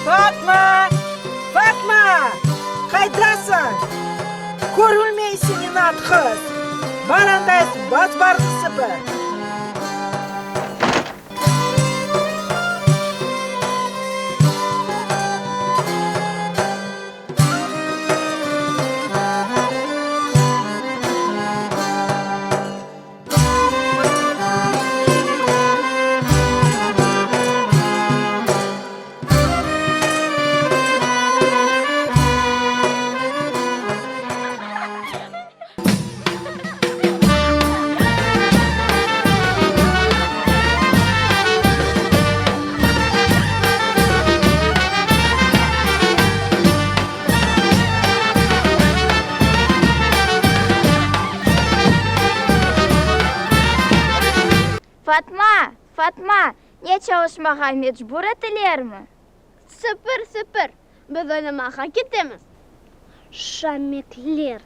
Fatma! Fatma! Qaydasıñ? Körülmeysiñ, inat qız! Bar anda azbarnı sipir! Fatma, Fatma, ne çalışmağa mecbur etilermi? Sıpır, sıpır, biz oynamağa ketemiz. Şamekler.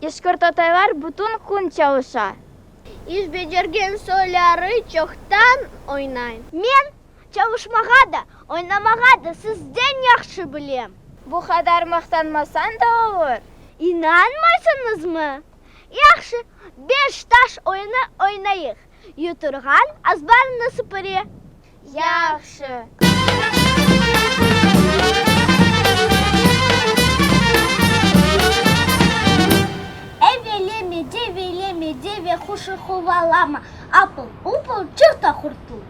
İşkir totaylar bütün kün çalışa. İş becergen soyları çoqtan oynay. Men çalışmağa da, oynamağa da sizden yahşı bilem. Bu qadar maqtanmasañ da olur. İnanmaysıñızmı? Yahşı, beş taş oyunı oynayıq. Yuturğan azbarnı süpüre. Yahşı. Eveleme, develeme, deve quşu quvalama, Apıl-upıl, çıq ta qurtul.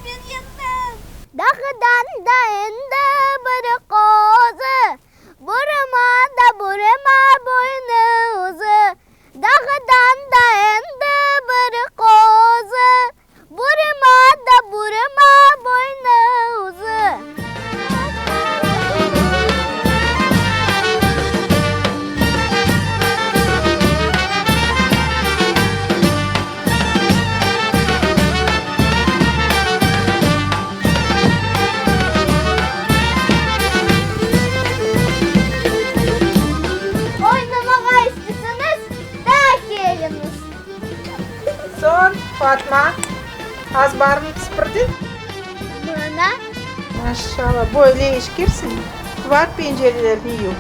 Men yendim! Dağdan da endi bir qozı, Burma da burma boynuzı. Dağdan da endi bir qozı, Burma da burma boynuzı. Oynamağa. Azbarnı sıpırdıñ? Mına. Maşallah, böyle iş kirsin. Var pencerelerni yuv.